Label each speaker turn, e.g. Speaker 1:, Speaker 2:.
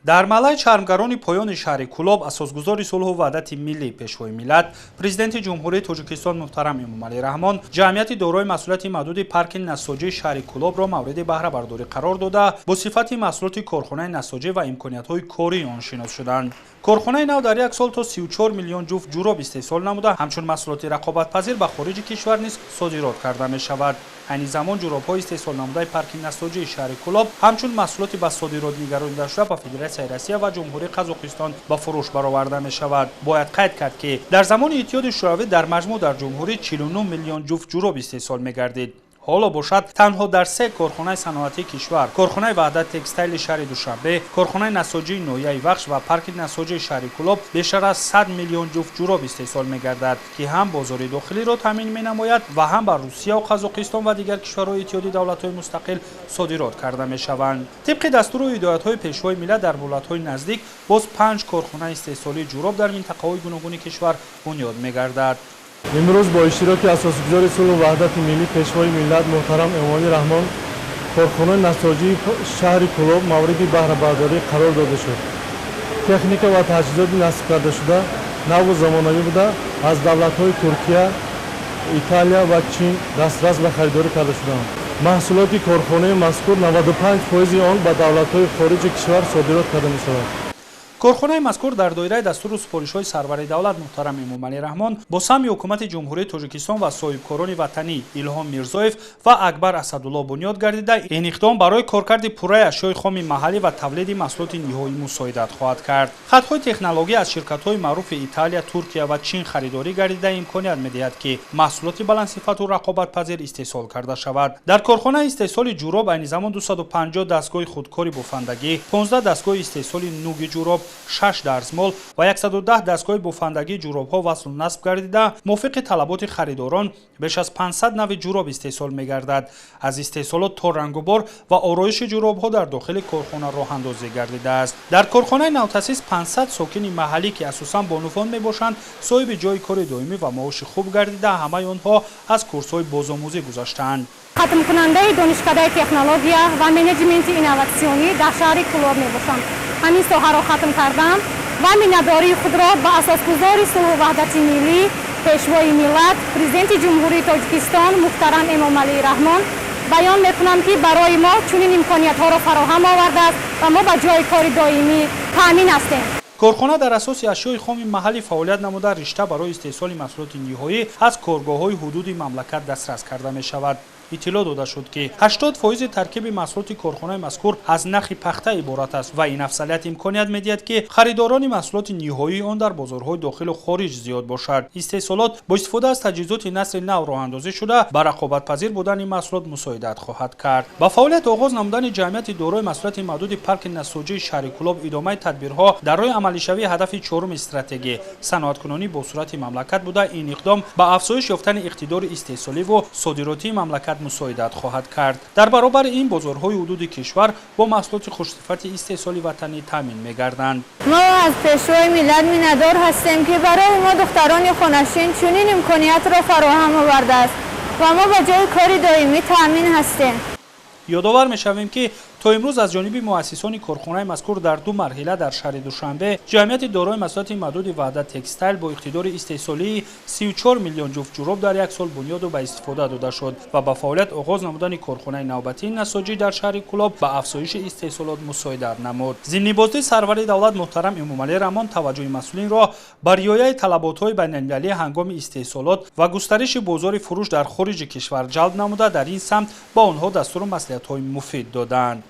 Speaker 1: Дар маҳаллаи Чармгарони поёни шаҳри Кӯлоб асосгузори сулҳу ваҳдати миллӣ, Пешвои миллат, Президенти Ҷумҳурии Тоҷикистон муҳтарам Эмомалӣ Раҳмон ҷамъияти дорои масъулияти маҳдуди парки насоҷии шаҳри Кӯлобро мавриди баҳрабардорӣ қарор дода, бо сифати маҳсулоти корхонаи насоҷӣ ва имкониятҳои кории он шинос шуданд. Корхонаи нав дар як сол то 34 миллион ҷуфт ҷуроб истеҳсол намуда, ҳамчун маҳсулоти рақобатпазир ба хориҷи кишвар низ содирот карда мешавад. Айни замон ҷуробҳои истеҳсолнамудаи парки насоҷии шаҳри Кӯлоб ҳамчун маҳсулоти ба содирот нигаронидашуда ба Федератсияи Россия ва Ҷумҳурии Қазоқистон ба фурӯш бароварда мешавад. Бояд қайд кард, ки дар замони Иттиҳоди Шӯравӣ дар маҷмӯъ дар ҷумҳурӣ 49 миллион ҷуфт ҷуроб истеҳсол мегардид. Ҳоло бошад, танҳо дар се корхонаи саноатии кишвар: корхонаи Ваҳдат Текстайли шаҳри Душанбе, корхонаи насоҷии ноҳияи Вахш ва парки насоҷии шаҳри Кӯлоб бештар аз 100 миллион ҷуфт ҷуроб истеҳсол мегардад, ки ҳам бозори дохилиро таъмин менамояд ва ҳам ба Русия, Қазоқистон ва дигар кишварҳои Иттиҳоди давлатҳои мустақил содирот карда мешаванд. Тибқи дастуру ҳидоятҳои Пешвои миллат, дар муҳлатҳои наздик боз панҷ корхонаи истеҳсолии ҷуроб дар минтақаҳои гуногуни кишвар бунёд мегардад.
Speaker 2: Имрӯз бо иштироки асосгузори сулҳу ваҳдати миллӣ, Пешвои миллат муҳтарам Эмомалӣ Раҳмон корхонаи насоҷии шаҳри Кӯлоб мавриди баҳрабардорӣ қарор дода шуд. Техника ва таҷҳизоти насб кардашуда наву замонавӣ буда, аз давлатҳои Туркия, Италия ва Чин дастрас ва харидорӣ карда шудаанд. Маҳсулоти корхонаи мазкур 95 фоизи он ба давлатҳои хориҷи кишвар содирот карда мешавад.
Speaker 1: Корхонаи мазкур дар доираи дастуру супоришҳои сарвари давлат муҳтарам Эмомалӣ Раҳмон бо саҳми ҳукумати Ҷумҳурии Тоҷикистон ва соҳибкорони ватанӣ Илҳом Мирзоев ва Акбар Асадулло бунёд гардида, ин иқдом барои коркарди пурраи ашёи хоми маҳаллӣ ва тавлиди маҳсулоти ниҳоӣ мусоидат хоҳад кард. Хатҳои технологӣ аз ширкатҳои маъруфи Италия, Туркия ва Чин харидорӣ гардида, имконият медиҳад, ки маҳсулоти баландсифату рақобатпазир истеҳсол карда шавад. Дар корхонаи истеҳсоли ҷуроб айни замон 250 дастгоҳи худкори бофандагӣ, 15 дастгоҳи истеҳсоли нуги ҷуроб, 6 дарзмол ва 110 дастгоҳи бофандагии ҷуробҳо васлу насб гардида, мувофиқи талаботи харидорон беш аз 500 нави ҷуроб истеҳсол мегардад. Аз истеҳсолот то рангубор ва ороиши ҷуробҳо дар дохили корхона роҳандозӣ гардидааст. Дар корхонаи навтасис 500 сокини маҳаллӣ, ки асосан бонувон мебошанд, соҳиби ҷойи кори доимӣ ва маоши хуб гардида, ҳамаи онҳо аз курсҳои бозомӯзӣ гузаштаанд.
Speaker 3: Хатмкунандаи донишкадаи технология ва менеҷменти инноватсионӣ дар шаҳри Кӯлоб мебошам. Ҳамин соҳаро хатм кардам ва миннатдории худро ба асосгузори сулҳу ваҳдати миллӣ, Пешвои миллат, Президенти Ҷумҳурии Тоҷикистон муҳтарам Эмомалӣ Раҳмон баён мекунам, ки барои мо чунин имкониятҳоро фароҳам овардааст ва мо ба ҷойи кори доимӣ таъмин ҳастем.
Speaker 1: Корхона дар асоси ашёи хоми маҳаллӣ фаъолият намуда, ришта барои истеҳсоли маҳсулоти ниҳоӣ аз коргоҳҳои ҳудуди мамлакат дастрас карда мешавад. Иттилоъ дода шуд, ки 80 фоизи таркиби маҳсулоти корхонаи мазкур аз нахи пахта иборат аст ва ин афзалият имконият медиҳад, ки харидорони маҳсулоти ниҳоии он дар бозорҳои дохилу хориҷ зиёд бошад. Истеҳсолот бо истифода аз таҷҳизоти насли нав роҳандозӣ шуда, ба рақобатпазир будани маҳсулот мусоидат хоҳад кард. Ба фаъолият оғоз намудани ҷамъияти дорои масъулияти маҳдуди парки насоҷии шаҳри Кӯлоб идомаи тадбирҳо дар роҳи амалишавии ҳадафи чоруми стратегӣ, саноаткунонӣ бо суръати мамлакат буда, ин иқдом ба афзоиш ёфтани иқтидори истеҳсоливу содиротии мамлакат мусоидат хоҳад кард. Дар баробари ин, бозорҳои ҳудуди кишвар бо маҳсулоти хушсифати истеҳсоли ватанӣ таъмин мегарданд.
Speaker 4: Мо аз Пешвои миллат миннатдор ҳастем, ки барои мо, духтарони хонашин, чунин имкониятро фароҳам овардааст ва мо ба ҷои кори доимӣ таъмин ҳастем.
Speaker 1: Ёдовар мешавем, ки то имрӯз аз ҷониби муассисони корхонаи мазкур дар ду марҳила дар шаҳри Душанбе ҷамъияти дорои масъулияти маҳдуди Ваҳдат Текстайл бо иқтидори истеҳсолии 34 миллион ҷуфт ҷуроб дар як сол бунёду ба истифода дода шуд ва ба фаъолият оғоз намудани корхонаи навбатии насоҷӣ дар шаҳри Кӯлоб ба афзоиши истеҳсолот мусоидат намуд. Зимни боздид сарвари давлат муҳтарам Эмомалӣ Раҳмон таваҷҷӯҳи масъулинро ба риояи талаботҳои байналмилалӣ ҳангоми истеҳсолот ва густариши бозори фурӯш дар хориҷи кишвар ҷалб намуда, дар ин самт ба онҳо дастуру маслиҳатҳои муфид доданд.